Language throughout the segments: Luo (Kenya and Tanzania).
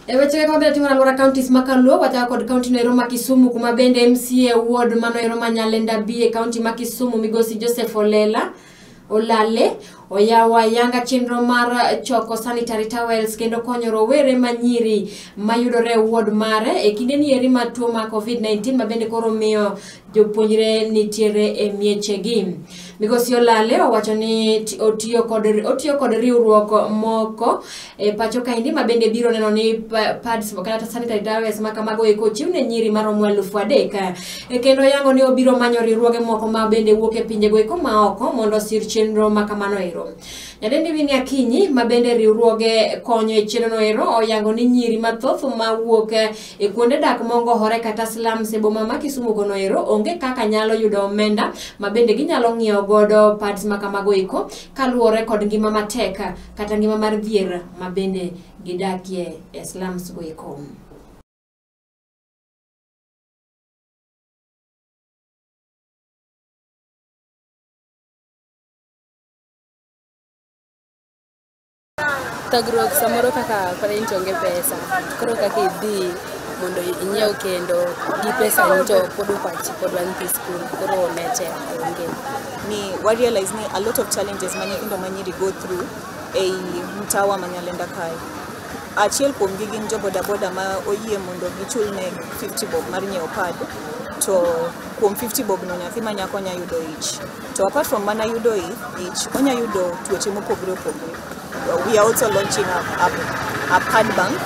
E weche kaka maber timore alwora counties ma kaluo, wachako kod county noero ma Kisumu, kuma bende MCA ward manoero ma Nyalenda B e county ma Kisumu migosi Joseph Olela Olale oyawo ayanga chenro mar choko sanitary towels kendo konyo rowere manyiri mayudore e ward mare e kinde ni eri ma tuo mar COVID-19 ma bende koro miyo jopuonjre nitiere e miechegi. Migosi Olale owacho ni otiyo kod riwruok moko e pacho kaendi ma bende biro neno ni pads kata sanitary towels ma kamago eko ochiw ne nyiri maromo 3000. Kendo yango ni obiro manyo riwruoge moko ma bende wuok e pinjego eko ma oko mondo osir chenro ma kamano ero. Nyadendi Winnie Akinyi ma bende riwruoge konyo e chenro no ero oyango ni nyiri mathoth mawuok e kuonde dak mongohore kata slums e boma ma Kisumu kono ero onge kaka nyalo yudo omenda ma bende ginyalo ng'iewo godo pads ma kamago eko kaluwore kod ngima matek kata ngima mar dhier ma bende gidakie e slums go eko. Thagruok samoro kaka koro in to onge pesa, koro kaka idhi mondo inyiew kendo gi pesa ni to pod pachi pod wan nyithi skul, koro ne tek, onge. Ni wa realize ni a lot of challenges ma nyithindo manyiri go through ei mtawa ma Nyalenda kae. Achiel kuom gi gin jo bodaboda ma oyie mondo gichul ne 50 bob mar nyiewo pad, to kuom 50 bob no nyathi ma nyako nya yudo ich. To apart from mana yudo ich, onya yudo tuoche mopogore opogore. We are also launching a pad bank,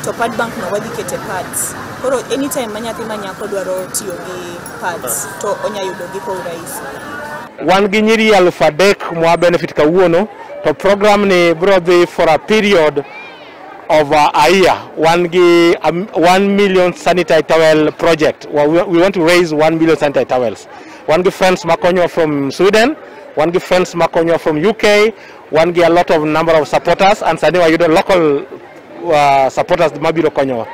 to pad bank no wadhi kete pads. Koro anytime ma nyathi ma nyako dwaro tiyo gi pads to onya yudo gi kwa urahisi. Wan gi nyiri 3000 mwa benefit kawuono, to program ni bro dhi for a period of a year. Wan gi 1 million sanitary towel project. We want to raise 1 million sanitary towels. Wan gi friends makonyo from Sweden, wan gi friends makonyo from UK, wan gi a lot of number of supporters, and sani wayudo local supporters mabiro konyowa.